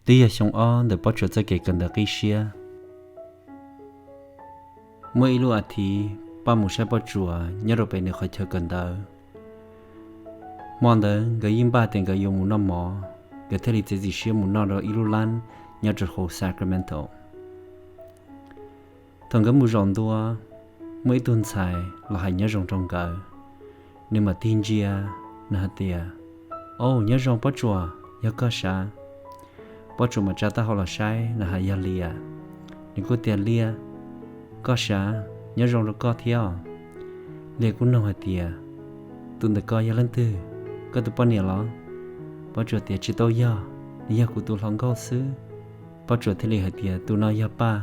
Twb yog xyoo ob ntawm Pob Tsuas txoj kev kawm ntawv qib siab. Muaj ib lub as thiv, Paj mus saib Pob Tsuas nyob rau pem nws qhov chaw kawm ntawv. Hmo ntawd nkawd yeej npaj tias nkawd yuav mus noj mov, nkawd thiaj li txiav txim siab mus noj rau ib lub lab nyob rau hauv Sacramento. Thaum nkawd mus zaum ntua, muaj ib tug ntxhais los hais nyob zoo rau nkawd. Nws mam tig ntsia, nws hais tias, Au, nyob zoo Pob Tsuas, yog koj sav? Pob Tsuas mam tsa taub hau los saib, nws hais yog Lias. Nws kuj tias, Lias, koj sav, nyob zoo rau koj thiab. Lias kuj nug hais tias, Tus ntawm ko yog leej twg? Koj tus poj niam los? Pob Tsuas tias, Tsis tau yog, nws yog kuv tus hluas nkauj xwb. Pob Tsuas thiaj li hais tias, Tus no yog Paj.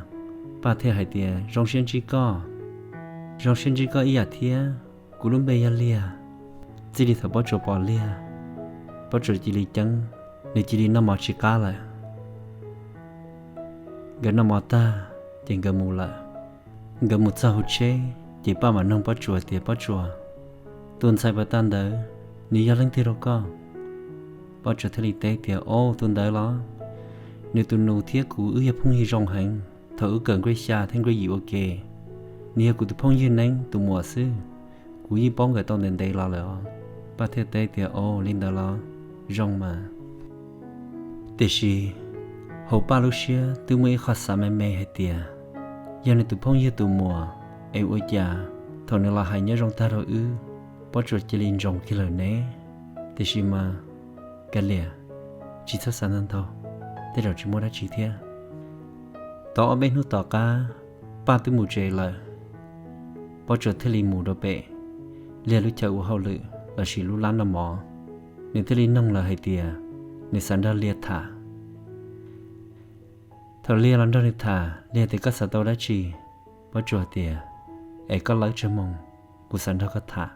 Paj thiaj hais tias, Zoo siab ntsib koj. Zoo siab ntsib koj ib yam thiab, kuv lub npe yog Lias. Txij li thaum Pob Tsuas pom Lias, Pob Tsuas cia li ceeb, nws cia li noj mov tsis qab lawm. Nkawd noj mov tag, ces nkawd mus lawm. Nkawd mus txog hauv tsheb, ces Paj mam nug Pob Tsuas tias, Pob Tsuas, tus ntxhais pas tag ntawd, nws yog leej twg rau koj? Pob Tsuas thiaj li teb tias, Au, tus ntawd los, nws tus nus thiab kuv wb yog phooj ywg zoo heev thaum wb kawm grade xya thiab grade yim ua ke. Nws yog kuv tus phooj ywg Neeb tus muam xwb, kuv yeej paub nkawd tau ntev ntev los lawm os. Paj thiaj teb tias, Au, li ntawd los, zoo mas. Tiam sis hauv Paj lub siab twb muaj ib qho xav me me hais tias, yog nws tus phooj ywg tus muam, es ua cas thaum nws los hais nyob zoo tag rau wb, Pob Tsuas cia li ntsoov kiag lawm ne? Tiam sis mas, kav liam, tsis txhob xav ntau ntau, tej zaum tsis muaj dab tsi thiab. Tau ob peb hnub tom qab, Paj twb mus tsev lawm. Pob Tsuas thiaj li mus rau pem Lias lub chaw ua hauj lwm lossis lub lab noj mov. Nws thiaj li noog lawv hais tias nws xav nrog Lias tham. Thaum Lias los nrog nws tham, Lias tias, Koj xav tau dab tsi? Pob Tsuas tias, Es koj lawb tsawg moos, kuv xav nrog koj tham.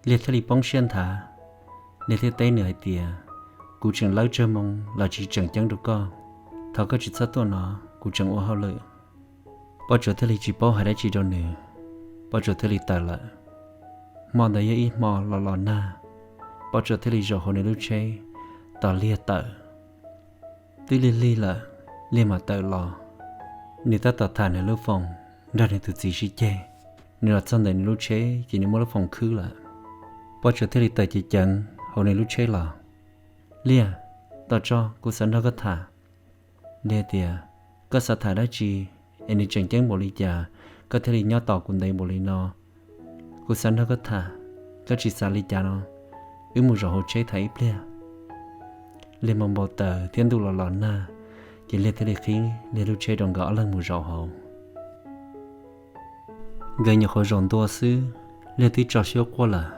Lias thiaj li poob siab nthav, Lias thiaj teb nws hais tias, Kuv tseem lawb tsawg moos los tsis tseem ceeb rau koj. Thov koj tsis txhob tuaj no, kuv tseem ua hauj lwm. Pob Tsuas thiaj li tsis paub hais dab tsi rau nws, Pob Tsuas thiaj li tawm lawm. Hmo ntawd yog ib hmo los los nag, Pob Tsuas thiaj li zaum hauv nws lub tsheb tos Lias tawm. Twb lig lig lawm, Lias mam tawm los. Nws tab tom tham nws lub foos nrog nws tus txiv sib ceg. Nws los txog ntawm nws lub tsheb ces nws muab lub foos khwb lawm. Pob Tsuas thiaj li tawm ceev ceev hauv nws lub tsheb los. Lias, tos tso, kuv xav nrog koj tham. Lias tias, Koj xav tham dab tsi? Es nws tseem ceeb npaum li cas koj thiaj li nyob tos kuv ntev npaum li no? Kuv xav nrog koj tham, koj tsis xav li cas no, wb mus zaum hauv tsheb tham ib pliag. Lias mus npau taws thiab ntuj los los nag, ces Lias thiaj li qhib Lias lub tsheb rau nkawd ob leeg mus zaum hauv. Nkawd nyuam qhuav zaum ntua xwb, Lias twb tso siab quaj lawm.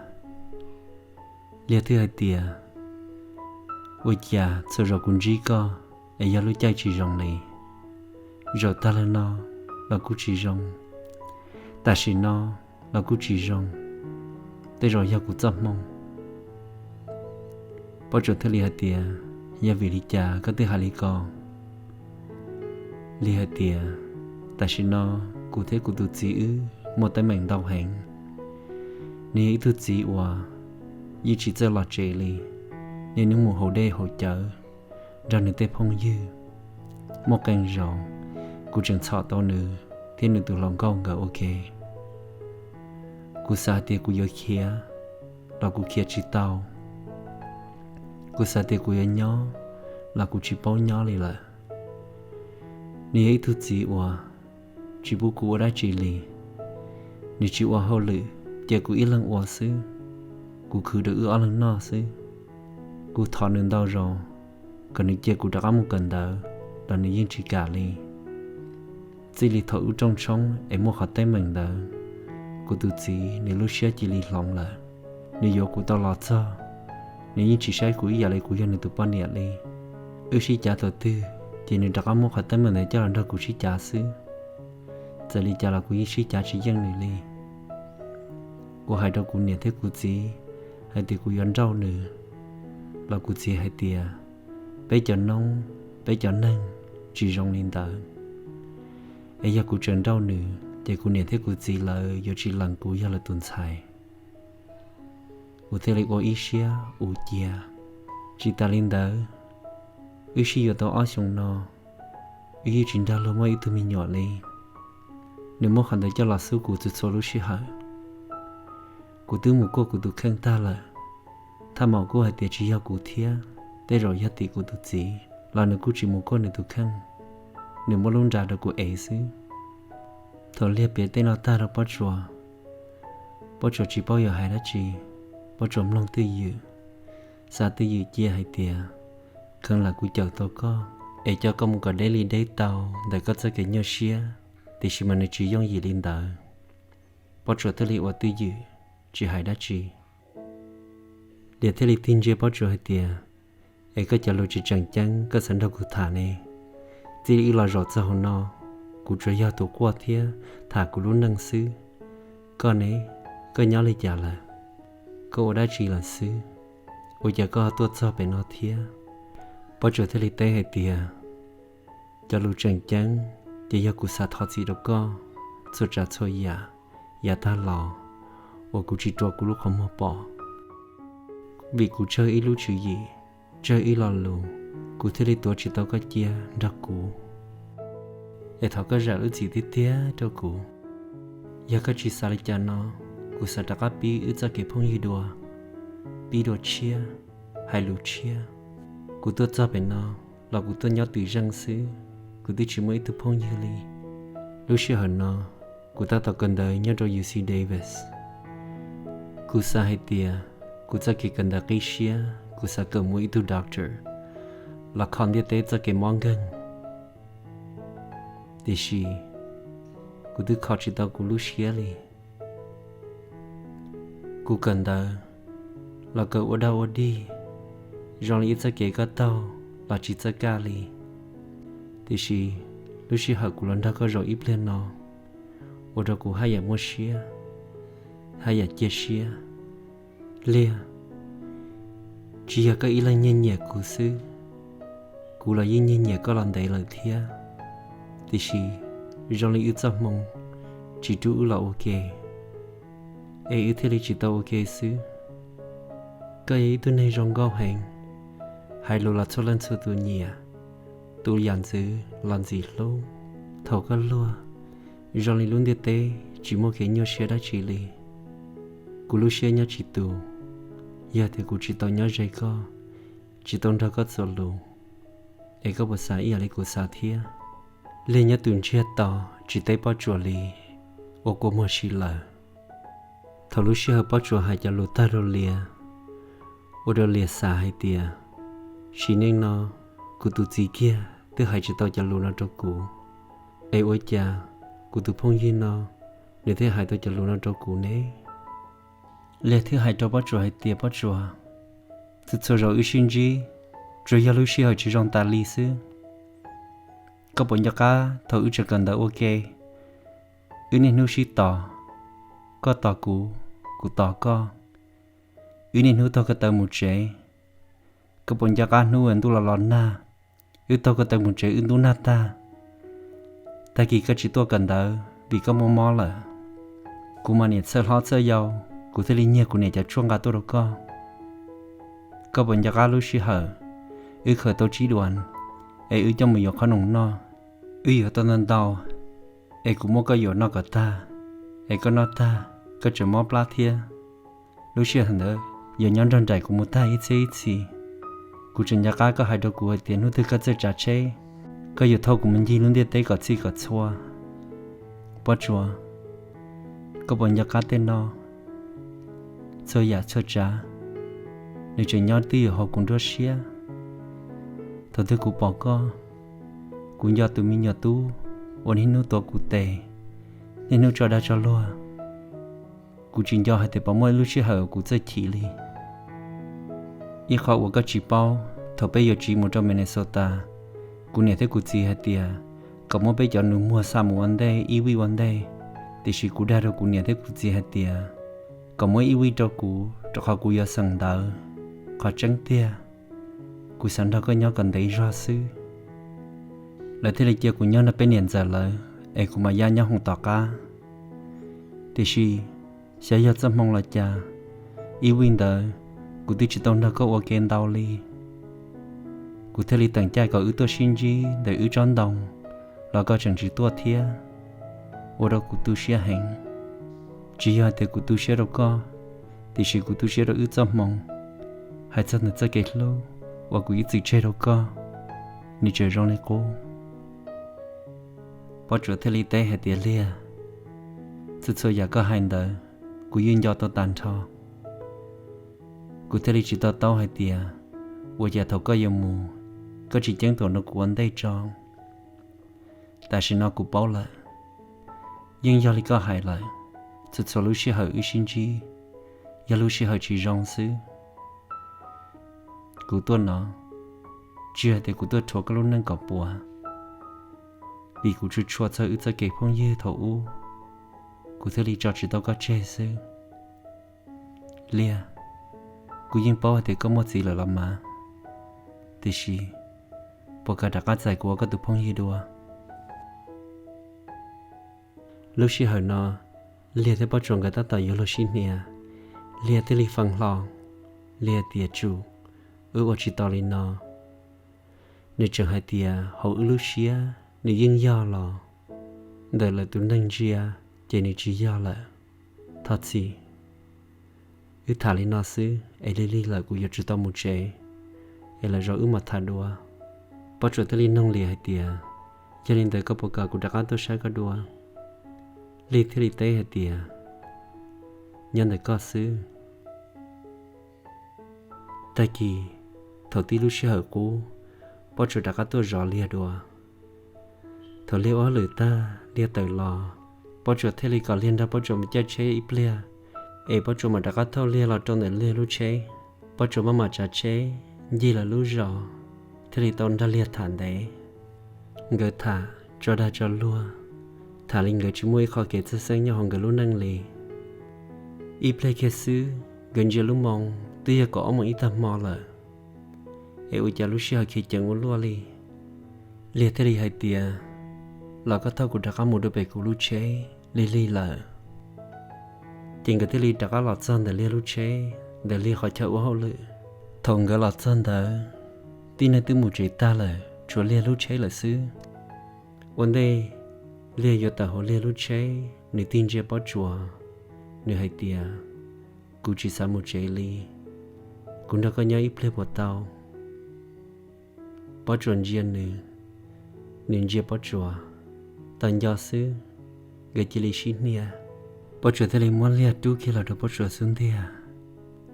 Lias twb hais tias, Ua cas txhua zaus kuv ntsib koj es yog lub caij tsis zoo li? Zaum tag los no los kuj tsis zoo, tam sim no los kuj tsis zoo, tej zaum yog kuv txoj hmoo. Pob Tsuas thiaj li hais tias, Yog vim li cas koj twb hais li ko? Lias hais tias, Tam sim no kuv thiab kuv tus txiv wb muaj teeb meem ntau heev. Nws yog ib tug txiv uas yeej tsis txawj los tsev li, nws mus haus dej haus cawv nrog nws tej phooj ywg, muaj qee zaus kuv tseem txhom tau nws thiab nws tus hluas nkauj nkawd ua ke. Kuv xav hais tias kuv yuav khiav los kuv khiav tsis tau, kuv xav tias kuv yuav nyob los kuv tsis paub nyob li lawm. Nws yog ib tug txiv uas tsis pub kuv ua dab tsi li. Nws tsis ua hauj lwm, cia kuv ib leeg ua xwb. Kuv khwv rau wb ob leeg noj xwb. Kuv thov nws ntau zaus kom nws cia kuv rov qab mus kawm ntawv los nws yeej tsis kam li. Txij li thaum wb rooj tshoob es muaj qhov teeb meem ntawd, kuv tus txiv nws lub siab cia li hloov lawm. Nws yuav kuv tau los txog, nws yeej tsis saib kuv ib yam li kuv yog nws tus poj niam li. Wb sib cav thaum twg ces nws rov qab muab qhov teeb meem ntawd coj los nrog kuv sib cav xwb. Txawm li cas los kuv yeej sib cav tsis yeej nws li. Kuv hais rau kuv niam thiab kuv txiv hais tias kuv yuav nrauj nws, los kuv txiv hais tias peb cov noob, peb cov neeg tsis zoo li ntawd, es yog kuv tseem nrauj nws ces kuv niam thiab kuv txiv lawv yuav tsis lees kuv yog lawv tus ntxhais. Kuv thiaj li ua ib siab ua cia. Tsis tas li ntawd, Wb sib yuav tau ob xyoos no, wb yeej tsis nrog luag muaj ib tug me nyuam li. Nws muab qhov ntawd coj los xub kuv txhua txhua lub sij hawm. Kuv twb mus kuaj kuv tus kheej tag lawm, thaj maum kuj hais tias tsis yog kuv thiab, tej zaum yog tim kuv tus txiv los nws kuj tsis mus kuaj nws tus kheej, nws muab lub nra rau kuv ev xwb. Thaum liag piav tej no tag rau Pob Tsuas, Pob Tsuas tsis paub yuav hais dab tsi, Pob Tsuas mloog twj ywm, xav twj ywm cia hais tias kheev lam kuv cawm tau koj es coj koj mus kom deb li deb tau ntawm koj txoj kev nyuaj siab, tiam sis mas nws tsis yooj yim li ntawd. Pob Tsuas thiaj li ua twj ywm tsis hais dab tsi. Liag thiaj li tig ntsia Pob Tsuas hais tias, es koj cov lus tsis tseem ceeb koj xav nrog kuv tham ne? Txij li wb los zaum txog hauv no, kuv tsuas yog tus quaj thiab tham kuv lub neej xwb. Koj ne, koj nyob li cas lawm? Koj ua dab tsi lawm xwb? Ua cas koj tuaj txog pem no thiab? Pob Tsuas thiaj li teb hais tias, cov lus tseem ceeb ces yog kuv xav thov txim rau koj txhua tsav txhua yam yav tag los uas kuv tsis rua kuv lub qhov muag pom. Vim kuv tsawg ib lub tswv yim, tsawg ib lo lus, kuv thiaj li tuav tsis tau koj cia nrog kuv. Es thov koj zam lub txim tiag tiag rau kuv. Yog koj tsis xav li cas no, kuv xav rov qab pib wb txoj kev phooj ywg dua, pib dua tshiab, hais lus tshiab. Kuv tuaj txog pem no los kuv tuaj nyob twm zeej xwb, kuv twb tsis muaj ib tug phooj ywg li. Lub sij hawm no, kuv tab tom kawm ntawv nyob rau U C Davis. Kuv xav hais tias kuv txoj kev kawm ntawv qib siab, kuv xav kawm mus ib tug doctor los kho ntiaj teb txoj kev mob nkeeg. Tiam sis kuv twb kho tsis tau kuv lub siab li. Kuv kawm ntawv los kawm ua dog ua dig, zoo li ib txoj kev koj taug los tsis txawj kaj li. Tiam sis lub sij hawm kuv los nrog koj zaum ib pliag no, ua rau kuv haj yam muaj siab, haj yam cia siab. Liag, tsis yog koj ib leeg nyiag nyiam kuv xwb, kuv los yeej nyiag nyiam koj los ntev lawm thiab. Tiam sis zoo li wb txoj hmoo tsis rub wb los ua ke, es wb thiaj li tsis tau ua ke xwb. Koj yog ib tug neeg zoo nkauj heev, hais lus los txhua leej txhua tus nyiam, tus yam ntxwv los ntxim hlub. Thaum koj luag, zoo li lub ntiaj teb tsis muaj kev nyuaj siab dab tsi li. Kuv lub siab nyob tsis tus, yog tias kuv tsis tau nyob ze koj, tsis tau nrog koj txuas lus, es koj puas xav ib yam li kuv xav thiab? Liag nyob tus ntsiag to tsis teb Pob Tsuas li, ua kua muag si lawm. Thaum lub sij hawm Pob Tsuas hais cov lus tag rau Liag, ua rau Liag xav hais tias, sim neej no kuv tus txiv kiag twb hais tsis tau cov lus no rau kuv, es ua cas kuv tus phooj ywg no nws thiaj hais tau cov lus no rau kuv ne? Liag thiaj hais rau Pob Tsuas hais tias, Pob Tsuas, txhua txhua zaus wb sib ntsib, tsuas yog lub sij hawm tsis zoo tas li xwb. Koj puas nco qab thaum wb tseem kawm ntawv ua ke, wb niaj hnub sib tos, koj tos kuv, kuv tos koj, wb niaj hnub taug ko taw mus tsev? Koj puas nco qab hnub uas ntuj los los nag, wb taug ko taw mus tsev wb ntub nag tag, tag kis koj tsis tuaj kawm ntawv vim koj mob mob lawm? Kuv mas niam txhawj hlob txhawj yau, kuv thiaj li nyiag kuv niam cov tshuaj nqa tuaj rau koj. Koj puas nco qab lub sij hawm wb khaws tau tsib duas es wb coj mus yuav qhob noom noj, wb yuav tau ntau ntau, es kuv muab koj yuam noj kom tag, es koj noj tag koj tseem mob plab thiab. Lub sij hawm ntawd yog nyob nrog nraim kuv mus tag ib txhiab ib txhis. Kuv tseem nco qab koj hais rau kuv hais tias hnub twg koj txawj tsav tsheb, koj yuav thauj kuv mus ncig lub ntiaj teb kom txhij kom txhua. Pob Tsuas, koj puas nco qab tej no? Txhua yam txhua tsav, nws tseem nyob twj ywm hauv kuv nruab siab. Thaum twg kuv pom koj, kuv nco tus me nyuam tub uas niaj hnub tuav kuv tes, niaj hnub tso dag tso luag. Kuv tsis nco hais tias puas muaj lub sij hawm kuv txawj chim li. Ib qho uas koj tsis paub, thaum peb yuav tsiv mus rau Minnesota, kuv niam thiab kuv txiv hais tias kom muab peb cov nus muag xa mus ua ntej ib vij ua ntej, tiam sis kuv dag rau kuv niam thiab kuv txiv hais tias kom muab ib vij rau kuv rau qhov kuv yuav xeem ntawv. Qhov tseeb tiag, kuv xav nrog koj nyob kom ntev zog xwb. Lawv thiaj li cia kuv nyob nrog peb niam ntxawm lawv es kuv mam ya nyob hauv tom qab. Tiam sis xyov yog txoj hmoo los cas, ib vij ntawd kuv twb tsis tau nrog koj ua ke ntau li. Kuv thiaj li teem caij kom wb tuaj sib ntsib ntawm wb tsob ntoo, los koj tseem tsis tuaj thiab, ua rau kuv tu siab heev. Tsis yog hais tias kuv tu siab rau koj, tiam sis kuv tu siab rau wb txoj hmoo. Hais txog ntawm txoj kev hlub uas kuv ib txwm tseg rau koj, nws tseem zoo li qub. Pob Tsuas thiaj li teb hais tias, Liag, txhua txhua yam koj hais ntawd, kuv yeej nco tau tag nrho. Kuv thiaj li tsis to taub hais tias, ua cas thaum koj yuav mus, koj tsis ceeb toom rau kuv ua ntej tso. Tam sim no kuv paub lawm, yeej yog li koj hais lawm, txhua txhua lub sij hawm wb sib ntsib, yog lub sij hawm tsis zoo xwb. Kuv tuaj no, tsis yog tias kuv tuaj rhuav koj lub neej kom puas, vim kuv tshua tshua txog wb txoj kev phooj ywg thaum ub, kuv thiaj li tso tsis tau koj tseg xwb. Liag, kuv yeej paub hais tias koj muaj txiv lawm los mas, tiam sis puas kam rov qab txais kuv ua koj tus phooj ywg dua? Lub sij hawm no, Liag thiab Pob Tsuas nkawd tab tom yuav luag sib hnia. Liag thiaj li fee hlo, Liag tias, Tsum, wb ua tsis tau li no. Nws tseem hais tias hauv wb lub siab nws yeej yog los, ntawm lawv tus neeg ntsia ces nws tsis yog lawm. Thov txim, wb tham li no xwb es lig lig lawm kuv yuav tsum tau mus tsev, es lwm zaus wb mam tham dua. Pob Tsuas thiaj li noog Liag hais tias, Yog li ntawd koj puas kam kuv rov qab tuaj saib koj dua? Liag thiaj li teb hais tias, Nyob ntawm koj xwb. Tag kis, thaum tib lub sij hawm qub, Pob Tsuas rov qab tuaj zov Liag dua. Thaum Liag ua hauj lwm tag, Liag tawm los, Pob Tsuas thiaj li kom Liag nrog Pob Tsuas mus caij tsheb ib pliag, es Pob Tsuas mam rov qab thauj Liag los rau ntawm Liag lub tsheb. Pob Tsuas maj mam tsav tsheb ncig lawv lub zos, thiaj li tau nrog Liag tham ntev. Nkawd tham tso dag tso luag, tham li nkawd tsis muaj ib qho kev txhawj xeeb nyob hauv nkawd lub neej li. Ib pliag kiag xwb, nkawd ntsia lub moo twb yog kaum ob moos ib tag hmo lawm, es ua cas lub sij hawm khiav ceev ua luaj li. Liag thiaj li hais tias, Los koj thauj kuv rov qab mus dua pem kuv lub tsheb, lig lig lawm. Ces nkawd thiaj li rov qab los txog ntawm Liag lub tsheb, ntawm Liag qhov chaw ua hauj lwm. Thaum nkawd los txog ntawd, tib neeg twb mus tsev tag lawm, tshuav Liag lub tsheb lawm xwb. Ua ntej Liag yuav tawm hauv Liag lub tsheb, nws tig ntsia Pob Tsuas, nws hais tias, Kuv tsis xav mus tsev li, kuv nrog koj nyob ib pliag puas tau? Pob Tsuas ntsia nws, nws ntsia Pob Tsuas, tau nco xwb, nkawd cia li sib hnia. Pob Tsuas thiaj li muab Liag rub kiag los rau Pob Tsuas xub ntiag.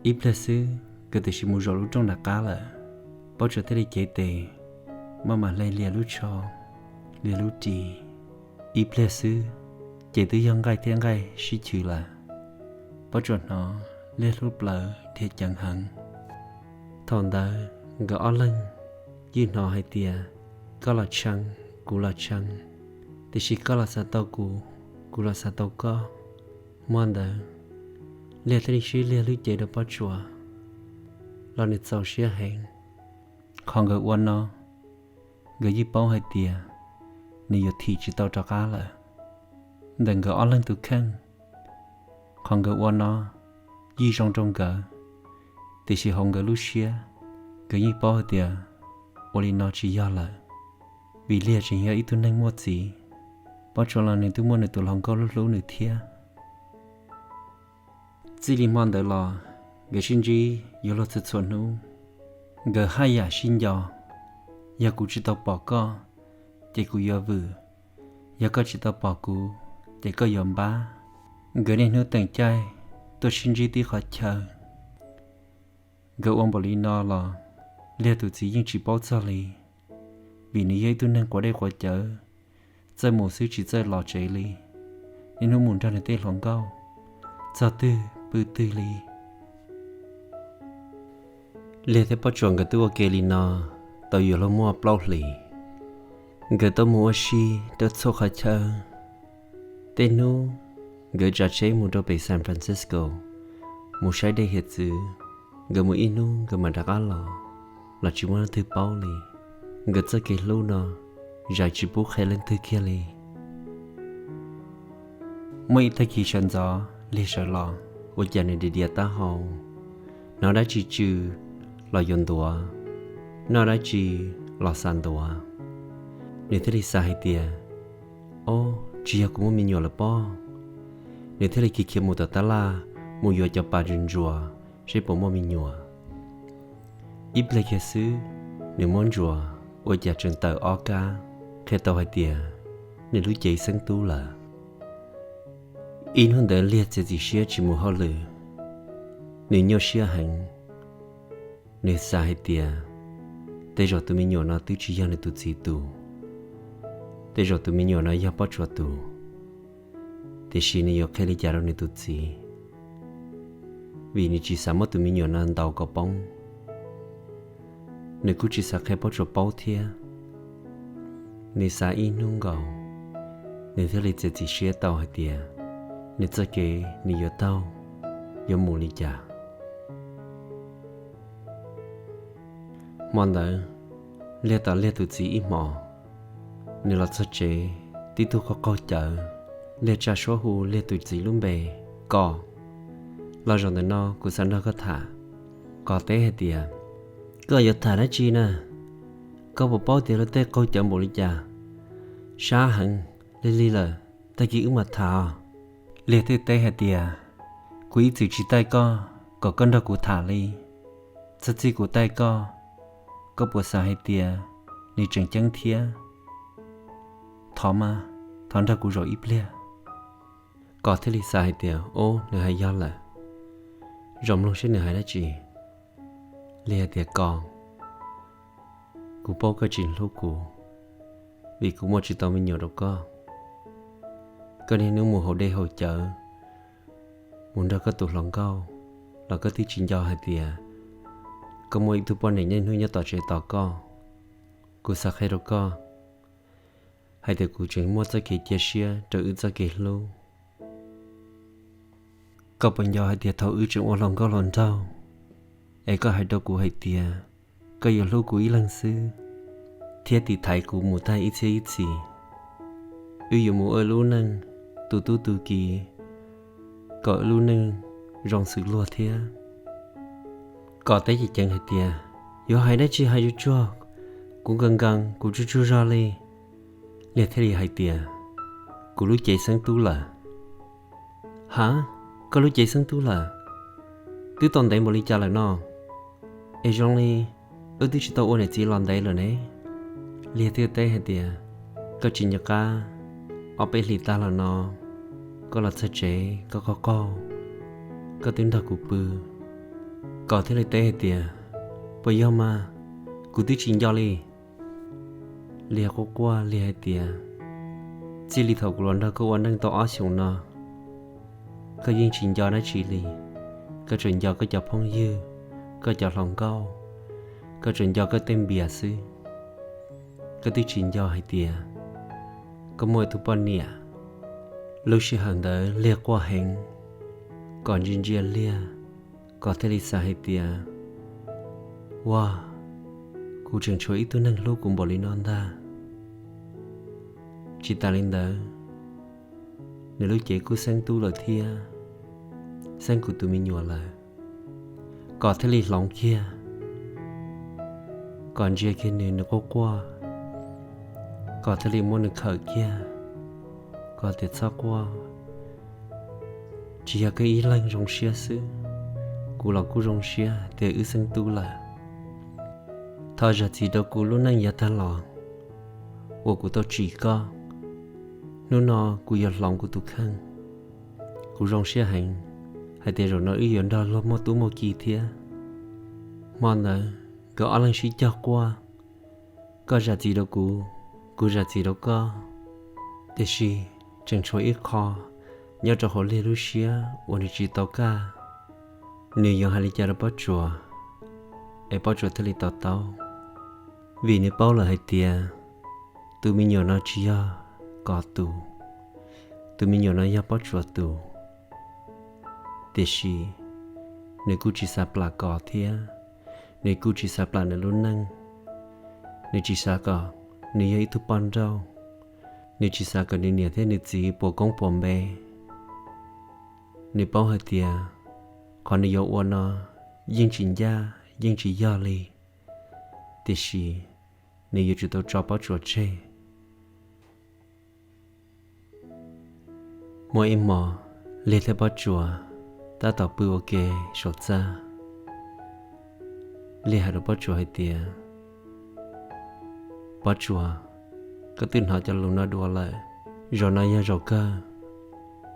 Ib pliag xwb nkawd tiam sis mus zaum lub rooj nram qab lawm. Pob Tsuas thiaj li cev tes, maj mam hle Liag lub tsho, Liag lub ris. Ib pliag xwb, ces twb yog nqaij thiab nqaij sib chwv lawm. Pob Tsuas hnov Liag lub plawv dhia ceev heev. Thaum ntawd nkawd ob leeg yeej hnov hais tias, koj los tshee, kuv los tshee, tiam sis koj los xav tau kuv, kuv los xav tau koj. Hmo ntawd, Liag thiaj li sib Liag lub cev rau Pob Tsuas, los nws txaus siab heev. Qhov nkawd ua no, nkawd yeej paub hais tias nws yuav thim tsis tau rov qab lawm. Ntawm nkawd ob leeg tus kheej, qhov nkawd ua no yeej zoo rau nkawd, tiam sis hauv nkawd lub siab, nkawd yeej paub hais tias ua li no tsis yog lawm, vim Liag tseem yog ib tug neeg muaj txiv, Pob Tsuas los nws twb muaj nws tus hluas nkauj hlub hlub nws thiab. Txij li hmo ntawd los, nkawd sib ntsib yuav luag txhua txhua hnub. Nkawd haj yam sib nco, yog kuv tsis tau pom koj, ces kuv yuav vwm, yog koj tsis tau pom kuv, ces koj yuav npab. Nkawd niaj hnub teem caij tuaj sib ntsib tib qhov chaw. Nkawd ua npaum li no los, Liag tus txiv yeej tsis paub txog li, vim nws yog ib tug neeg quav dej quav cawv, txawj mus xwb tsis txawj los tsev li, niaj hnub mus nrog nws tej hluas nkauj, txog twg pw twg li. Liag thiab Pob Tsuas nkawd twb ua ke li no tau yuav luag muaj plaub hlis. Nkawd tau mus ua si rau txhua qhov chaw. Tej hnub nkawd tsav tsheb mus rau pem San Francisco, mus saib dej hiav txwv. Nkawd mus ib hnub nkawd mam rov qab los, los tsis muaj leej twg paub li. Nkawd txoj kev hlub no zais tsis pub qhia leej twg kiag li. Muaj ib tag kis sawv ntxov Liag sawv los, ua cas nws diav diav taub hau, hnov dab tsi tsw los yuav ntuav. noj dab tsi los xav ntuav. Nws thiaj li xav hais tias, Ob, tsis yog kuv muaj me nyuam lawm pob. Nws thiaj li khiav khiav mus tom tab laj, mus yuav cov pas ntsuas ntsuas seb puas muaj me nyuam. Ib pliag kiag xwb, nws muab ntsuas ua cas tseem tawm ob kab, qhia tau hais tias nws lub cev xeeb tub lawm. Ib hnub ntawd Liag txiav txim siab tsis mus hauj lwm, nws nyuaj siab heev. Nws xav hais tias, Tej zaum tus me nyuam no twb tsis yog nws tus txiv tus, tej zaum tus me nyuam no yog Pob Tsuas tus. Tiam sis nws yuav qhia li cas rau nws tus txiv? Vim nws tsis xav muab tus me nyuam no ntaus kom poob. Nws kuj tsis xav qhia Pob Tsuas paub thiab. Nws xav ib hnub nkaus, nws thiaj li txiav txim siab tau hais tias nws txoj kev nws yuav taug, yuav mus li cas. Hmo ntawd, Liag tos Liag tus txiv ib hmos, nws los txog tsev, tib tug qaug qaug cawv. Liag tsa suab hu Liag tus txiv lub npe, Kos, los zaum ntawm no kuv xav nrog koj tham. Kos teb hais tias, Koj yuav tham dab tsi na? Koj puas paub tias luag tej qaug cawv npaum li cas? Sab heev, lig lig lawm, tag kis wb mam tham os. Liag thiaj teb hais tias, Kuv ib txwm tsis taij koj kom koj nrog kuv tham li. Txog txij kuv taij koj, koj puas xav hais tias nws tseem ceeb thiab? Thov mas, thov nrog kuv zaum ib pliag. Kos thiaj li xav hais tias, Ub, nws hais yog lawm, zaum mloog seb nws hais dab tsi. Liag hais tias, Kos, kuv paub koj tsis hlub kuv, vim kuv muaj tsis tau me nyuam rau koj. Koj niaj hnub mus haus dej haus cawv, mus nrog koj tus hluas nkauj, los koj twb tsis nco hais tias koj muaj ib tug poj niam niaj hnub nyob tom tsev tos koj. Kuv xav qhia rau koj hais tias kuv tseem muaj txoj kev cia siab rau wb txoj kev hlub. Koj puas nco hais tias thaum wb tseem ua hluas nkauj hluas nraug, es koj hais rau kuv hais tias koj yuav hlub kuv ib leeg xwb, thiab tiv thaiv kuv mus tag ib txhiab ib txhis. Wb yuav mus ua wb lub neej tu tub tu kiv, kom wb lub neej zoo xws luag thiab. Kos teb ceev ceev hais tias, Yuav hais dab tsi hais tsuag tsuag, kuv nkees nkees kuv tsuag tsuag zog li. Liag thiaj li hais tias, Kuv lub cev xeeb tub lawm. Ha, koj lub cev xeeb tub lawm? Twb tau ntev npaum li cas lawm no? Es zoo li wb twb tsis tau ua niam txiv los ntev lawm ne. Liag thiaj teb hais tias, Koj tsis nco qab, ob peb hlis tag los no koj los txog tsev koj qaug qaug, koj twb nrog kuv pw. Kos thiaj li teb hais tias, Puas yog mas? Kuv twb tsis nco li. Liag quaj quaj, Liag hais tias, Txij li thaum kuv los nrog koj ua neej tau ob xyoos no, koj yeej tsis nco dab tsi li. Koj tsuas nco koj cov phooj ywg, koj cov hluas nkauj, koj tsuas nco koj tej npias xwb. Koj twb tsis nco hais tias koj muaj ib tug poj niam. Lub sij hawm ntawd Liag quaj heev, Kos ntsia ntsia Liag, Kos thiaj li xav hais tias, Ua, kuv tseem tshuav ib tug neeg hlub kuv npaum li no ntag. Tsis tas li ntawd, nws lub cev kuj xeeb tub lawm thiab, xeeb kuv tus me nyuam lawm. Kos thiaj li hloov kiag, Kos ntsia kiag nws, nws quaj quaj, Kos thiaj li muab nws khawm kiag, Kos tias, Txhob quaj, tsis yog koj ib leeg zoo siab xwb, kuv los kuj zoo siab tias wb xeeb tub lawm. Thov zam txim rau kuv lub neej yav tag los uas kuv tau tsim koj. Hnub no kuv yuav hloov kuv tus kheej. Kuv zoo siab heev hais tias zaum no wb yuav nrog luag muaj tub muaj ki thiab. Hmo ntawd nkawd ob leeg sib cog quaj, koj zam txim rau kuv, kuv zam txim rau koj. Tiam sis tseem tshuav ib qho nyob rau hauv Liag lub siab uas nws tsis tau kaj. Nws yuav hais li cas rau Pob Tsuas es Pob Tsuas thiaj li to taub? Vim nws paub lawm hais tias tus me nyuam no tsis yog Kos tus, tus me nyuam no yog Pob Tsuas tus. Tiam sis nws kuj tsis xav plam Kos thiab, nws kuj tsis xav plam nws lub neej. Nws tsis xav kom nws yog ib tug poj nrauj, nws tsis xav kom nws niam thiab nws txiv puas koob puas npe. Nws paub hais tias qhov nws yuav ua no yeej tsis ncaj, yeej tsis yog li. tiam sis nws yuav tsum tau tso Pob Tsuas tseg. Muaj ib hmo, Liaj thiab Pob Tsuas tab tom pw ua ke saum txaj. Liaj hais rau Pob Tsuas hais tias, Pob Tsuas, koj twb hnov cov lus no dua lawm, zaum no yog zaum kawg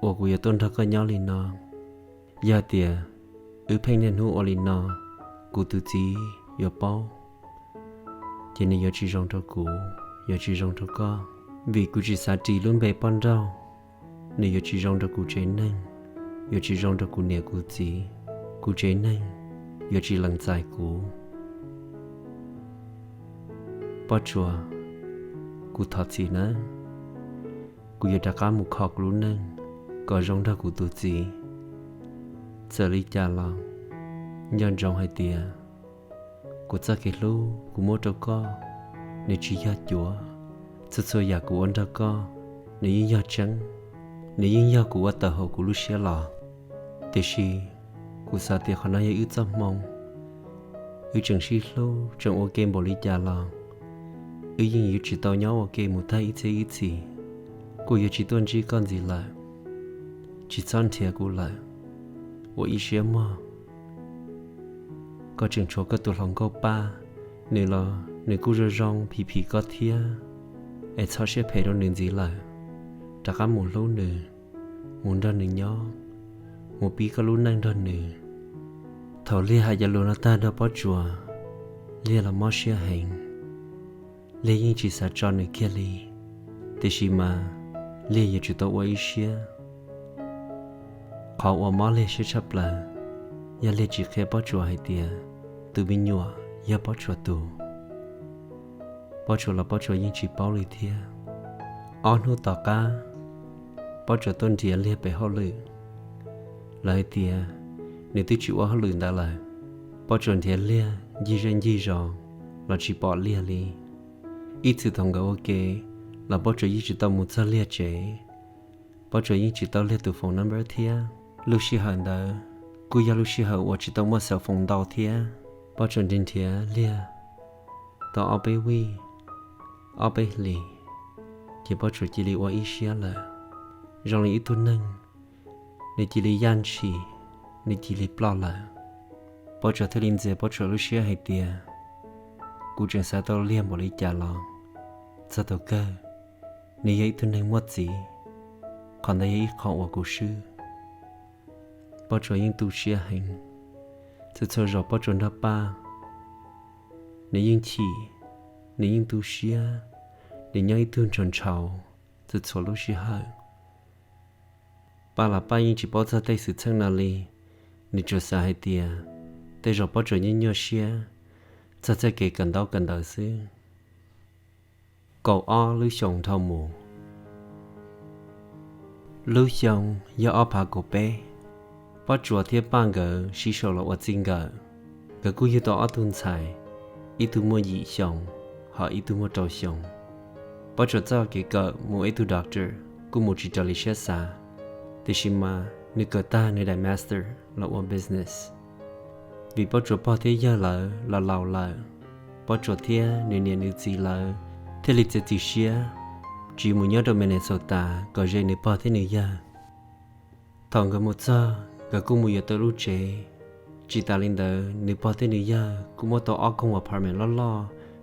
uas kuv yuav tuaj nrog koj nyob li no. Yog tias wb pheej niaj hnub ua li no, kuv tus txiv yuav paub, ces nws yuav tsis zoo rau kuv, yuav tsis zoo rau koj. Vim kuv tsis xav ris lub npe poj nrauj, nws yuav tsis zoo rau kuv tsev neeg, yuav tsis zoo rau kuv niam kuv txiv, kuv tsev neeg yuav tsis lees txais kuv. Pob Tsuas, kuv thov txim nawb, kuv yuav rov qab mus kho kuv lub neej kom zoo nrog kuv tus txiv. Txawm li cas los nco ntsoov hais tias kuv txoj kev hlub kuv muab rau koj, nws tsis yog cuav. Txhua txhua yam kuv ua nrog koj, nws yeej yog tseeb, nws yeej yog kuv ua tawm hauv kuv lub siab los. Tiam sis kuv xav tias qhov no yog wb txoj hmoo. Wb tseem sib hlub tseem ua ke npaum li cas los wb yeej yuav tsis tau nyob ua ke mus tag ib txhiab ib txhis. Kuv yuav tsis tuaj ntsib koj ntxiv lawm. Tsis txhob nrhiav kuv lawm, ua ib siab mog. Koj tseem tshuav koj tus hluas nkauj Paj, nws los nws kuj zoo zoo phim phim koj thiab, es txhob siab phem rau nws ntxiv lawm. Rov qab mus hlub nws, mus nrog nws nyob, mus pib koj lub neej nrog nws. Thaum Liaj hais cov lus no tag rau Pob Tsuas, Liaj los mob siab heev. Liaj yeej tsis xav tso nws kiag li, tiam sis mas Liaj yuav tsum tau ua ib siab. Qhov uas mob Liaj siab tshaj plaws yog Liaj tsis qhia Pob Tsuas hais tias tus me nyuam yog Pob Tsuas tus. Pob Tsuas los Pob Tsuas yeej tsis paub li thiab. Ob hnub tom qab, Pob Tsuas tuaj nrhiav Liaj pem hauj lwm. Lawv hais tias nws twb tsis ua hauj lwm ntawd lawm. Pob Tsuas nrhiav Liaj ncig zej ncig zos los tsis pom Liaj li. Ib txwm thaum nkawd ua ke los Pob Tsuas yeej tsis tau mus txog Liaj tsev. Pob Tsuas yeej tsis tau Liaj tus phone number thiab. Lub sij hawm ntawd kuj yog lub sij hawm uas tsis tau muaj cell phone ntau thiab. Pob Tsuas nrhiav nrhiav Liaj tau ob peb vij, ob peb hlis, ces Pob Tsuas cia li ua ib siab lawm. Zoo li ib tug neeg, nws cia li yaj ntshis, nws cia li ploj lawm. Pob Tsuas thiaj li ntxias Pob Tsuas lub siab hais tias, kuv tseem xav tau Liaj npaum li cas los txog thaum kawg, nws yog ib tug neeg muaj txiv, qhov ntawd yog ib qho uas kuv swb. Pob Tsuas yeej tu siab heev. Txhua txhua zaus Pob Tsuas nrog Paj, nws yeej chim, nws yeej tu siab, nws nyob ib tug ntshaus ntshaus txhua txhua lub sij hawm. Paj los Paj yeej tsis paub txog tej xwm txheej no li, nws tsuas xav hais tias tej zaum Pob Tsuas nyuaj nyuaj siab txog txoj kev kawm ntaub kawm ntawv xwb. Kaum ob lub xyoos dhau mus. Lub xyoo yog ob phav kaum peb. Pob Tsuas thiab Paj nkawd sib sau los ua txij nkawm. Nkawd kuj yug tau ob tug ntxhais, ib tug muaj yim xyoo, hos ib tug muaj rau xyoo. Pob Tsuas txoj kev kawm mus ua ib tug doctor kuj mus tsis raws li siab xav, tiam sis mas nws kawm tag nws daim master los ua business. Vim Pob Tsuas pog thiab yawg lawv los laus lawm, Pob Tsuas thiab nws niam nws txiv lawv thiaj li txiav txim siab tsiv mus nyob rau Minnesota kom ze nws pog thiab nws yawg. Thaum nkawd mus txog, nkawd kuj mus yuav tau lub tsev. Tsis tas li ntawd, nws pog thiab nws yawg kuj muab tau ob koog apartment loj loj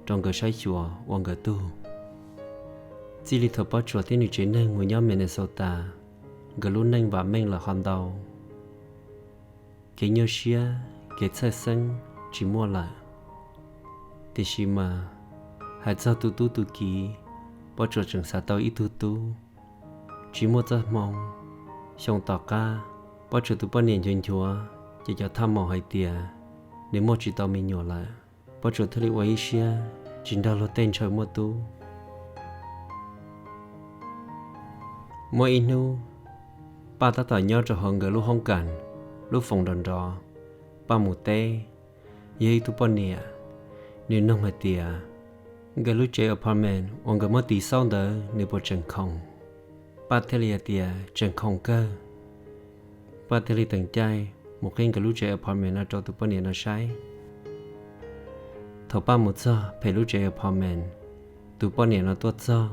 rau nkawd saib xyuas ua nkawd tug. Txij li thaum Pob Tsuas thiab nws tsev neeg mus nyob Minnesota, nkawd lub neej vam meej lawm ho ntau. Kev nyuaj siab, kev txhawj xeeb tsis muaj lawm. Tiam sis mas, hais txog tu tub tu kiv, Pob Tsuas tseem xav tau ib tug tub. Tsis muaj txoj hmoo, xyoo tom qab, Pob Tsuas tus poj niam nchuav nchuav ces cov thaj maum hais tias nws muaj tsis tau me nyuam lawm. Pob Tsuas thiaj li ua ib siab tsis nrog luag tej ntshaw muaj tub. Muaj ib hnub, Paj tab tom nyob rau hauv nkawd lub hoob kas, lub foos nrov nrov. Paj mus teb, yog ib tug poj niam, nws noog hais tias nkawd lub tsev apartment uas nkawd muab tiv xauj ntawd nws puas tseem khoom. Paj thiaj li hais tias tseem khoom kawg. Paj thiaj li teem caij mus qhib nkawd lub tsev apartment no rau tus poj niam no saib. Thaum Paj mus txog pem lub tsev apartment, tus poj niam no tuaj txog.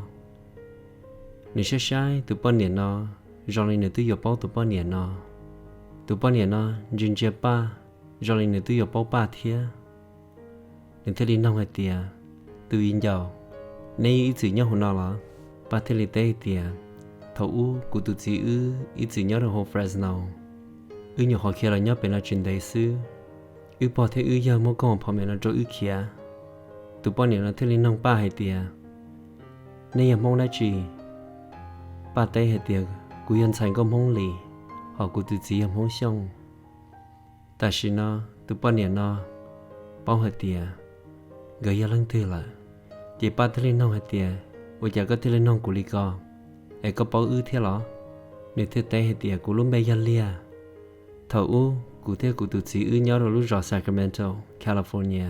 Nws saib saib tus poj niam no, zoo li nws twb yuav paub tus poj niam no. Tus poj niam no ntsia ntsia Paj, zoo li nws twb yuav paub Paj thiab. Nws thiaj li noog hais tias, Tus viv ncaus, neb yeej ib txwm nyob hauv no los? Paj thiaj li teb hais tias, Thaum ub kuv tus txiv wb ib txwm nyob rau hauv Fresno. Wb nyuam qhuav khiav los nyob pem no tsis ntev xwb. Wb pog thiab wb yawg muab koob apartment no rau wb khiav. Tus poj niam no thiaj li noog Paj hais tias, Nej yog Hmoob dab tsi? Paj teb hais tias, Kuv yog ntxhais nkauj Hmoob Lis, hos kuv tus txiv yog Hmoob Xyooj. Tam sim no tus poj niam no paub hais tias nkawd yog leej twg lawm, ces Paj thiaj li noog hais tias, Ua cas koj thiaj li noog kuv li ko? Es koj paub wb thiab los? Nws thiaj teb hais tias, Kuv lub npe yog Liaj. Thaum ub kuv thiab kuv tus txiv wb nyob rau lub zos Sacramento, California.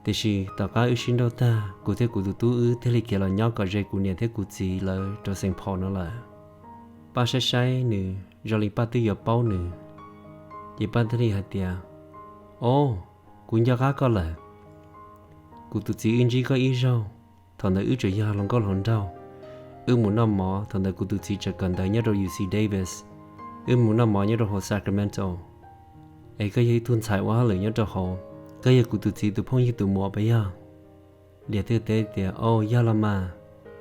Tiam sis tom qab wb sib nrauj tag, kuv thiab kuv tus tub wb thiaj li khiav los nyob kom ze kuv niam thiab kuv txiv lawv rau Saint Paul no lawm. Paj saib saib nws zoo li Paj twb yuav paub nws, ces Paj thiaj li hais tias, Au, kuv nco qab koj lawm. Kuv tus txiv wb ntsib koj ib zaug, thaum ntawd wb tseem yog hluas nkauj hluas nraug. Wb mus noj mov, thaum ntawd kuv tus txiv tseem kawm ntawv nyob rau U C Davis. Wb mus noj mov nyob rau hauv Sacramento. Es koj yog ib tug ntxhais ua hauj lwm nyob rau hauv, koj yog kuv tus txiv tus phooj ywg tus muam puas yog? Liaj thiaj teb tias, Au, yog los mas,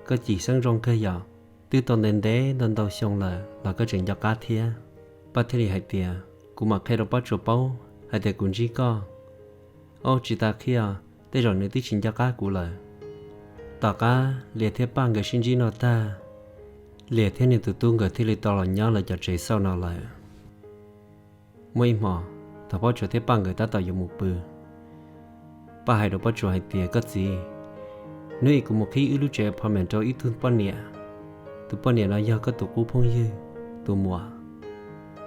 koj cim xeeb zoo kawg yom, twb tau ntev ntev ntau ntau xyoo lawm los koj tseem nco qab thiab. Paj thiaj li hais tias, Kuv mam qhia rau Pob Tsuas paub hais tias kuv ntsib koj. Au, tsis tas qhia, tej zaum nws twb tsis nco qab kuv lawm. Tom qab Liaj thiab Paj nkawd sib ntsib no tag, Liaj thiab nws tus tub nkawd thiaj li tau los nyob lawv cov tsev xauj no lawm. Muaj ib hmo, thaum Pob Tsuas thiab Paj nkawd tab tom yuav mus pw, Paj hais rau Pob Tsuas hais tias, Koj txiv, hnub ib kuv mus qhib wb lub tsev apartment rau ib tug poj niam. Tus poj niam no yog koj tus qub phooj ywg tus muam.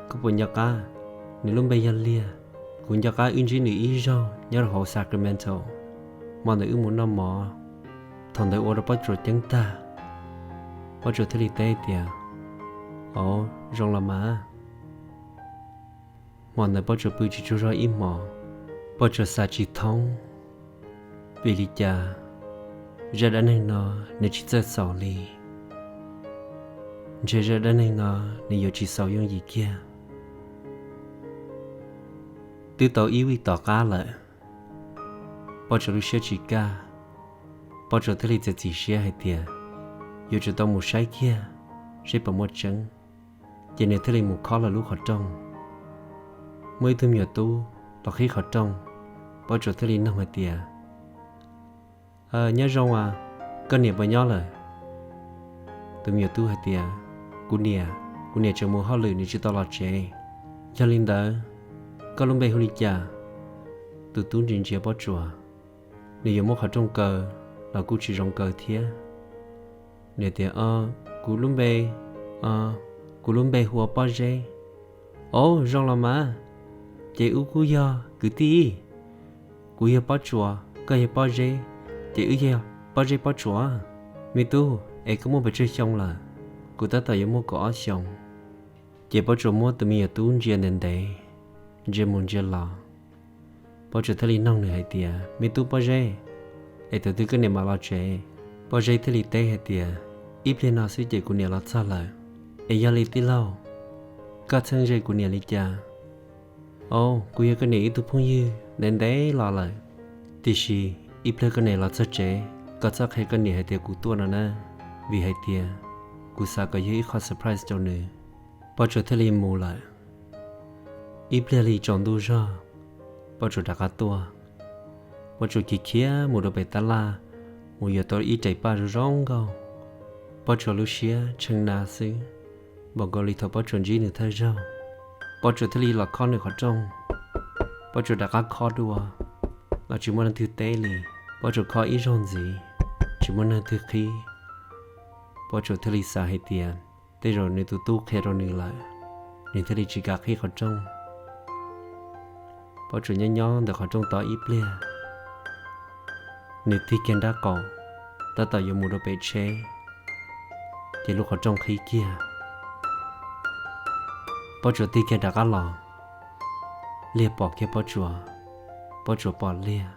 Koj puas nco qab? Nws lub npe yog Liaj. Kuv nco qab wb ntsib nws ib zaug nyob rau hauv Sacramento. Hmo ntawd wb mus noj mov, thaum ntawd ua rau Pob Tsuas ceeb tag. Pob Tsuas thiaj li teb tias, Au, zoo los mas. Hmo ntawd Pob Tsuas pw tsis tsaug zog ib hmos, Pob Tsuas xav tsis thoob vim li cas zaj dab neeg no nws tsis txawj xaus li. Ntshe zaj dab neeg no nws yuav tsis xaus yooj yim kiag. Twb tau ib vij tom qab lawm, Pob Tsuas lub siab tsis kaj. Pob Tsuas thiaj li txiav txim siab hais tias yuav tsum tau mus saib kiag seb puas muaj tseeb. Ces nws thiaj li mus khob lawv lub qhov rooj. Muaj ib tug me nyuam tub los qhib qhov rooj. Pob Tsuas thiaj li noog hais tias, Nyob zoo as, koj niam puas nyob lawm? Tus me nyuam tub hais tias, Kuv niam, kuv niam tseem mus hauj lwm, nws tsis tau los tsev. Yog li ntawd, koj lub npe hu li cas? Tus tub ntsia ntsia Pob Tsuas, nws yuav muab qhov rooj kaw los kuj tsis zoo kaw thiab. Nws tias, Kuv lub npe, kuv lub npe hu ua Pob Zeb. Au, zoo los mas, ces wb kuj yog kwv tij. Kuv yog Pob Tsuas, koj yog Pob Zeb, ces wb yog Pob Zeb Pob Tsuas. Me tub, es koj muaj pes tsawg xyoo lawm? Kuv tab tom yuav muaj kaum ob xyoos. Ces Pob Tsuas muab tus me nyuam tub ntsia ntev ntev, ntsia mus ntsia los. Pob Tsuas thiaj li noog nws hais tias, Me tub Pob Zeb, es thaum twg koj niam mam los tsev? Pob Zeb thiaj li teb hais tias, Ib pliag no xwb ces kuv niam los txog lawm. Es yog li tij laug, koj txheeb ze kuv niam li cas? Au, kuv yog koj niam ib tug phooj ywg ntev ntev los lawm, tiam sis ib pliag koj niam los txog tsev, koj txhob qhia koj niam hais tias kuv tuaj no na, vim hais tias kuv xav kom yog ib qho surprise rau nws. Pob Tsuas thiaj li mus lawm. Ib pliag li tsaus ntuj zog, Pob Tsuas rov qab tuaj. Pob Tsuas khiav khiav mus rau pem tab laj, mus yuav tau ib rev paj zoo zoo nkauj. Pob Tsuas lub siab tshee na xwb, npaum nkaus li thaum Pob Tsuas ntsib nws thawj zaug. Pob Tsuas thiaj li los khob nws qhov rooj. Pob Tsuas rov qab khob dua, los tsis muaj leej twg teb li. Pob Tsuas khob ib zaug ntxiv, tsis muaj leej twg qhib. Pob Tsuas thiaj li xav hais tias tej zaum nws tus tub qhia rau nws lawm, nws thiaj li tsis kam qhib qhov rooj. Pob Tsuas nyob nyob ntawm qhov rooj tod ib pliag, nws tig kiag nrab qaum, tab tom yuav mus rau pem tsheb, ces lub qhov rooj qhib kiag. Pob Tsuas tig kiag rov qab los, Liag pom kiag Pob Tsuas, Pob Tsuas pom Liag.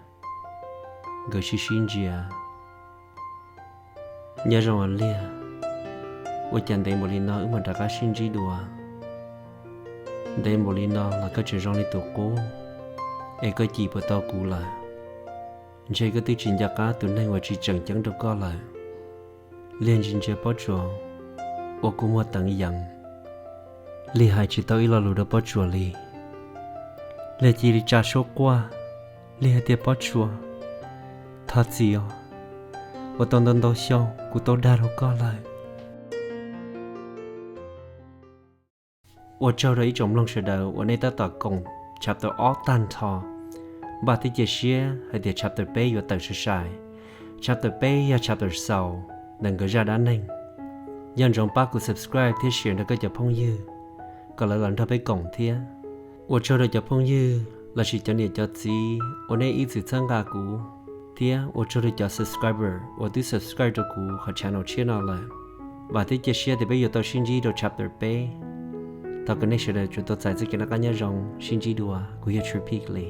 nkawd sib sib ntsia. Nyob zoo os Liag, ua cas ntev npaum li no wb mam rov qab sib ntsib dua? Ntev npaum li no los koj tseem zoo li tus qub, es koj cim puas tau kuv lawm? Ntshe koj twb tsis nco qab tus neeg uas tsis tseem ceeb rau koj lawm. Liag ntsia ntsia Pob Tsuas uas kua muag teev yees. Liag hais tsis tau ib lo lus rau Pob Tsuas li. Liag cia li tsa suab quaj, Liag hais tias, Pob Tsuas, thov txim os, ua tau ntau ntau xyoo kuv tau dag rau koj lawm. Ua tsaug rau ib tsoom mloog sawv daws uas nej tab tom koom chapter ob tag nrho. Vam thiab cia siab hais tias chapter peb yuav tawm sai sai. Chapter peb yog chapter xaus ntawm nkawd zaj dab neeg. Nco ntsoov pab kuv subscribe thiab share nrog koj cov phooj ywg kom lawv los nrog peb koom thiab. Ua tsaug rau cov phooj ywg lossis cov niam cov txiv uas nej ib txwm txhawb nqa kuv thiab ua tsaug rau cov subscriber uas twb subscribe rau kuv qhov channel tshiab no lawm. Vam thiab cia siab tias peb yuav tau sib ntsib rau chapter peb. Thov kom nej sawv daws tsuas tau txais txoj kev noj qab nyob zoo, sib ntsib dua, kuv yog True Pig li.